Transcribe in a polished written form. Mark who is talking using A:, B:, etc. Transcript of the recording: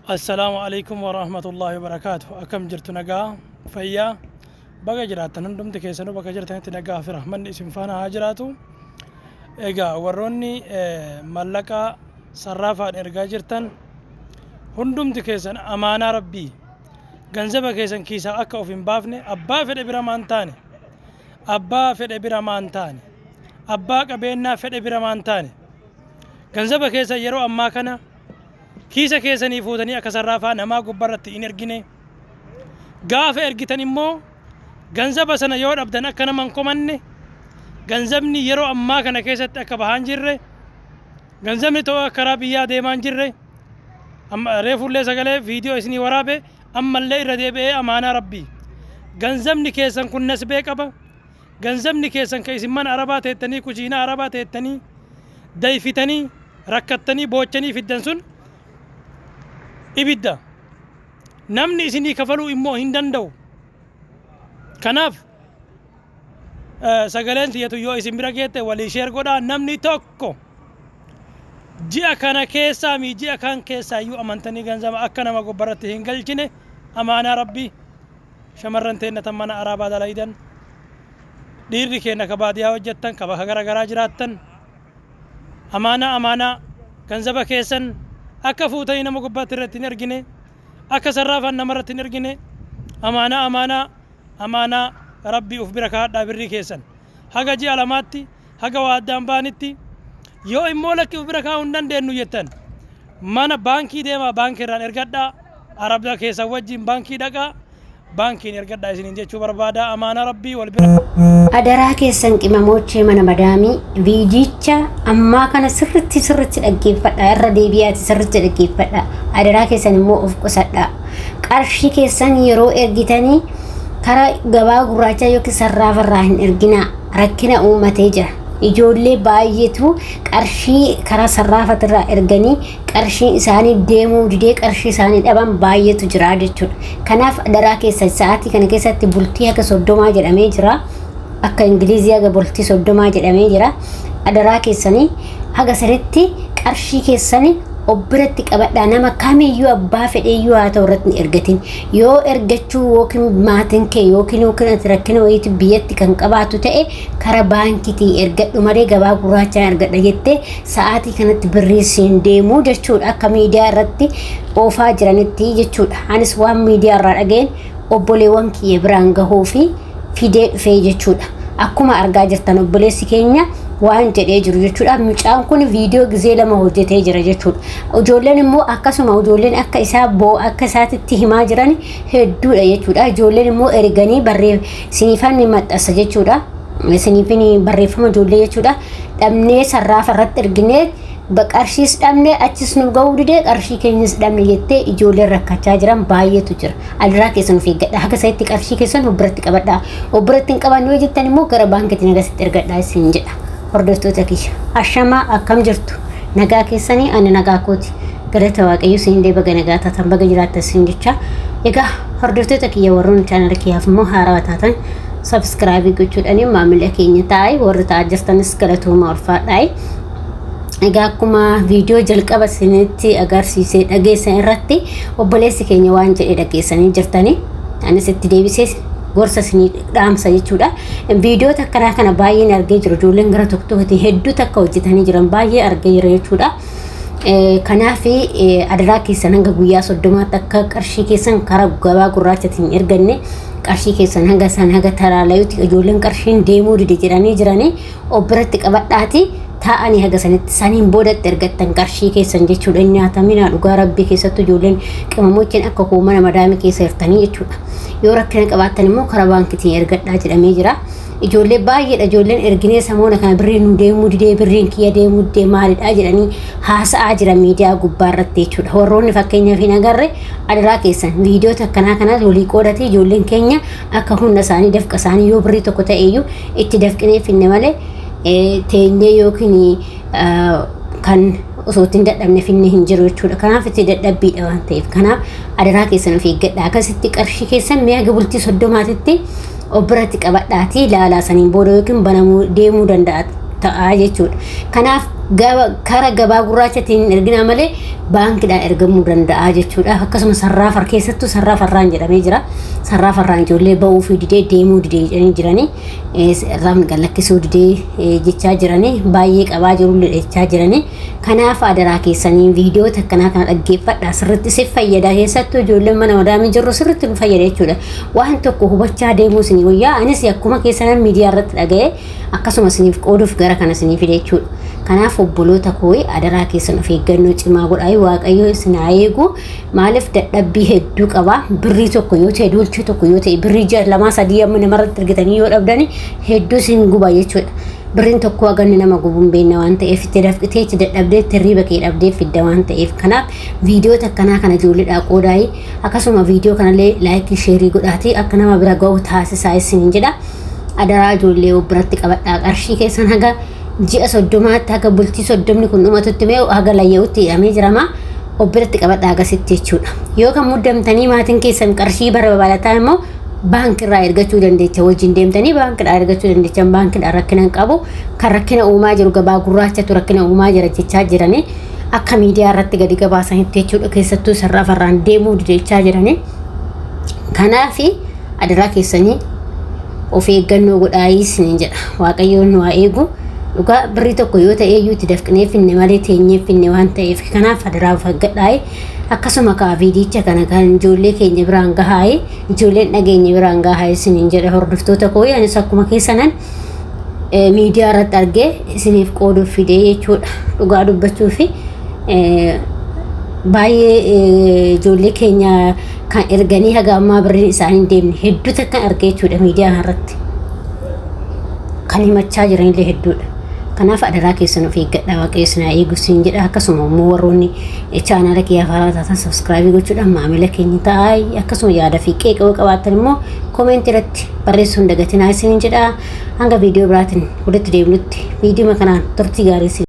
A: Assalaamu alaikum warahmatullaahi wabarakaatu. Akkam jirtu nagaa fayyaa baga jiraattan hundumti keessanuu bakka jirtanitti nagaa fi rahmanni isin faana haa jiraatu. Egaa warroonni mallaqa sarraafaan ergaa jirtan hundumti keessan amaanaa rabbii ganzaba keessan kiisaa akka of hin baafne abbaa fedhe bira maan taane abbaa fedhe bira maan taane abbaa qabeennaa fedhe bira maan taane ganzaba keessan yeroo ammaa kana Kiisa keessanii fuutanii akka sarraafaa namaa gubbarratti hin ergine. Gaafa ergitan immoo ganzaba sana yoo dhabdan akka nama hin komanne, ganzabni yeroo ammaa kana keessatti akka bahaa hin jirre, ganzabni ta'uu akka karaa biyyaa deemaa hin jirre, amma reefullee sagalee viidiyoo isinii waraabe ammallee irra deebi'ee amaanaa rabbii. Ganzabni keessan kun nasbee qaba. Ganzabni keessan ka isin mana arabaa teettanii kushiinaa arabaa teettanii dayfitanii rakkattanii boochanii fiddan sun ibidda. Namni isinii kafaluu immoo hin danda'u. Kanaaf sagaleen tiyyatu yoo isin bira geette walii sheer godhaa namni tokko ji'a kana keessaa mii ji'a kaan keessaa iyyuu amantanii ganzaba akka nama gubbarratti hin galchine amaanaa rabbii. Shamarran teenna tan mana araabaa dalaydan, dhiirri keenna ka baadiyaa hojjattan, ka bakka gara garaa jiraattan, amaanaa amaanaa ganzaba keessan akka fuutanii nama gubbaatti irratti hin ergine, akka sarraafaan nama irratti hin ergine, amaanaa amaanaa amaanaa rabbii uf bira kaa'adhaa birrii keessan. Haga ji'a lamaatti, haga waa addaan baanitti, yoo immoo lakki uf bira kaa'uu hin dandeennu jettan, mana baankii deemaa baankii irraan ergadhaa arabda keessan wajjin baankii dhaqaa baankiin ergadhaa isiniin jechuu barbaada amaana rabbii wal bira
B: Adaraa keessan qimamoochee mana madaamii viidicha ammaa kana sirritti sirritti dhaggeeffadha irra deebi'aati sirritti dhaggeeffadha adaraa keessan immoo of qusadha qarshii keessan yeroo ergitanii karaa gabaa gurraachaa yookiin sarraafarraa hin erginaa rakkina uummatee jira. Ijoollee baay'eetu qarshii karaa sarraafatirraa erganii qarshiin isaanii deemuu didee qarshii isaanii dhaban baay'eetu jira jechuudha. Kanaaf adaraa keessan sa'aatii kana keessatti bultii haga 30 jedhamee jira. Akka Ingilizii haga bultii 30 jedhamee jira. Adaraa keessanii haga sanitti qarshii keessanii of biratti qabadhaa nama kamiyyuu abbaa fedheeyyuu haa ta'u irratti hin ergatin yoo ergachuu yookiin maatiin kee yookiin yookiin ati rakkina wayiitu biyyatti kan qabaatu ta'e kara baankiitiin ergadhu malee gabaa gurraachaan ergadha jettee sa'aatii kanatti birrii siin deemuu jechuudha akka miidiyaa irratti oofaa jiranitti jechuudha anis waan miidiyaa irraa dhageen obboleewwan kiyya biraan gahuu fi fidee dhufee jechuudha. Akkuma argaa jirtan obboleessi keenya waan jedhee jiru jechuudha. Mucaan kun viidiyoo gizee lama hojjetee jira jechuudha. Ijoolleen immoo akkasuma ijoolleen akka isaa boo akka isaatitti himaa jiran hedduudha jechuudha. Ijoolleen immoo erganii barree siniifan ni maxxansa jechuudha. Siniifin barreeffama ijoollee jechuudha. Dhabnee sarraafa irratti erginee qarshiis dhabne achis nu ga'uu didee qarshii keenyas dhabne jettee ijoolleen rakkachaa jiran baay'eetu jira. Adaraa keessan of eeggadha. Haga sanitti qarshii keessan of biratti qabadha. Of biratti hin qabanne yoo jettan immoo gara baankiitti nagasitti ergadha isin jedha. Hordoftoota kiyya. Ashamaa akkam jirtu? Nagaa keessanii ani nagaa kooti. Galata Waaqayyo isin illee baga nagaa taatan baga jiraattan isin jecha. Egaa hordoftoota kiyya warroonni chaanala kiyyaaf immoo haarawaa taatan sabskraabii gochuudhaan maamila keenya ta'aa warri ta'aa jirtanis galatooma ulfaadhaa. Egaa akkuma viidiyoo jalqaba isinitti agarsiisee dhageessan irratti obboleessi keenya waan jedhe dhageessanii jirtanii anis itti deebisee gorsa isinii dhaamsa jechuudha. Viidiyoota akkanaa kana baay'een argee jiru. Ijoolleen gara tokko tokkotti hedduu takka hojjetanii jiran baay'ee argee jira jechuudha. Kanaaf adaraa keessan hanga guyyaa 30tti akka qarshii keessan karaa gabaa gurraachatiin hin erganne qarshii keessan hanga isaan haga taraalayutti ijoolleen qarshiin deemuu dide jedhanii jiranii of biratti qabadhaati taa'anii haga sanitti saniin boodatti ergattan qarshii keessan jechuudha hin nyaataminaa dhugaa rabbii keessattuu ijoolleen qimamochiin akka koo mana madaamii keessa jirtanii jechuudha yoo rakkina qabaattan immoo karaa baankitiin ergadhaa jedhamee jira ijoollee baay'eedha ijoolleen erginee samoona kana birriin nu deemuu didee birriin kiyya deemuu didee maalidha jedhanii haasa'aa jira miidiyaa gubbaa irratti jechuudha warroonni fakkeenyaaf hin agarre adaraa keessan viidiyoota akkanaa kanaas walii qoodatee ijoolleen keenya akka humna isaanii dafqa isaanii yoo birrii tokko ta'eyyuu itti dafqinee finne malee teenyee yookiin kan osoo ittiin dadhabne finne hin jiru jechuudha. Kanaaf itti dadhabbiidha waan ta'eef. Kanaaf adaraa keessan of eeggadha. Akkasitti qarshii keessan mi'a bultii 30tti of biratti qabadhaatii ilaalaa saniin booda yookiin banamuu deemuu danda'a ta'a jechuudha. Kanaaf Kara gabaa gurraachatiin hin erginaa malee baankiidhaan ergamuu danda'a jechuudha. Akkasuma sarraafar keessattuu sarraafarraan jedhamee jira. Sarraafarraan ijoollee ba'uu fi didee deemuu didee jedhanii jiranii irraan gallakkisuu didee jechaa jiranii baay'ee qabaa jirullee jechaa jiranii. Kanaaf adaraa keessanii viidiyoo akkanaa kana dhaggeeffadha, sirriitti si fayyada. Keessattuu ijoolleen mana madaamii jirru sirriitti nu fayyada jechuudha. Waan tokko hubachaa deemuu isinii wayyaa. Anis akkuma keessanan miidiyaa irratti dhaga'ee akkasuma isiniif qooduuf gara kana isinii fide jechuudha. Kanaaf obboloota koo, adaraa keessan of eeggannoo cimaa godhaa. Waaqayyo isin haa eegu. Maaliif, dadhabbii hedduu qaba. Birrii tokko yoo ta'e, duulchii tokko yoo ta'e, birrii ji'a lamaa sadii amma namarratti argitanii yoo dhabdani hedduu isin guba jechuudha. Birriin tokko haganni nama gubuun beekna waan ta'eef, itti dafqitee, itti dadhabdee, itti hirriiba kee dhabdee fidda waan ta'eef. Kanaaf viidiyoota akkanaa kana ijoolleedhaa qoodaayii, akkasuma viidiyoo kanallee like, share godhaatii akka nama bira ga'u taasisaa isiniin jedha. Adaraa ijoollee, of biratti qabadhaa qarshii keessan haga ji'a 30tti, haga bultii 30ni kun dhumatutti, mee haga layya'utti hidhamee jirama, of biratti qabadhaa agasitti jechuudha. Yoo kan muddamtanii maatiin keessan qarshii barbaadataa immoo baankiirraa ergachuu dandeecha, wajjin deemtanii baankiidhaa ergachuu dandeechan. Baankiidhaan rakkina hin qabu. Kan rakkina uumaa jiru gabaa gurraachatu rakkina uumaa jira jechaa jiranii, akka miidiyaa irratti gadi gabaasanitti jechuudha. Keessattuu sarara deemuu jechaa jiranii. Kanaaf adaraa keessanii of eeggannoo godhaayii isiniin jedha. Waaqayyoon nu haa eegu. Dhugaa birrii tokko yoo ta'e iyyuu itti dafqinee finne malee teenyee finne waan ta'eef, kanaaf adaraa of eeggadhaayii. Akkasuma kaa viidicha kana kan ijoollee keenya biraan gahaayee, ijoolleen dhageenya biraan gahaayee isiniin jedha. Hordoftoota koo, anis akkuma keessanan miidiyaa irratti argee isiniif qooduuf fidee jechuudha. Dhugaa dubbachuu fi baay'ee ijoollee keenya kan erganii haga ammaa birriin isaanii hin deemne hedduu takkan argee jechuudha. Miidiyaa irratti kan himachaa jiranillee hedduudha. Kanaaf adaraa keessan of eeggadhaa, Waaqayyo isin haa eegu isin jedha. Akkasuma immoo warroonni chaanaala kiyyaa haaraa taatan subscribe gochuudhaan maamila keenya ta'aa. Akkasuma yaada fi qeeqa yoo qabaattan immoo comment irratti barreessuu hin dagatinaa isin jedha. Hanga viidiyoo biraatiin walitti deemnutti viidiyoo kanaan turtii gaarii isin.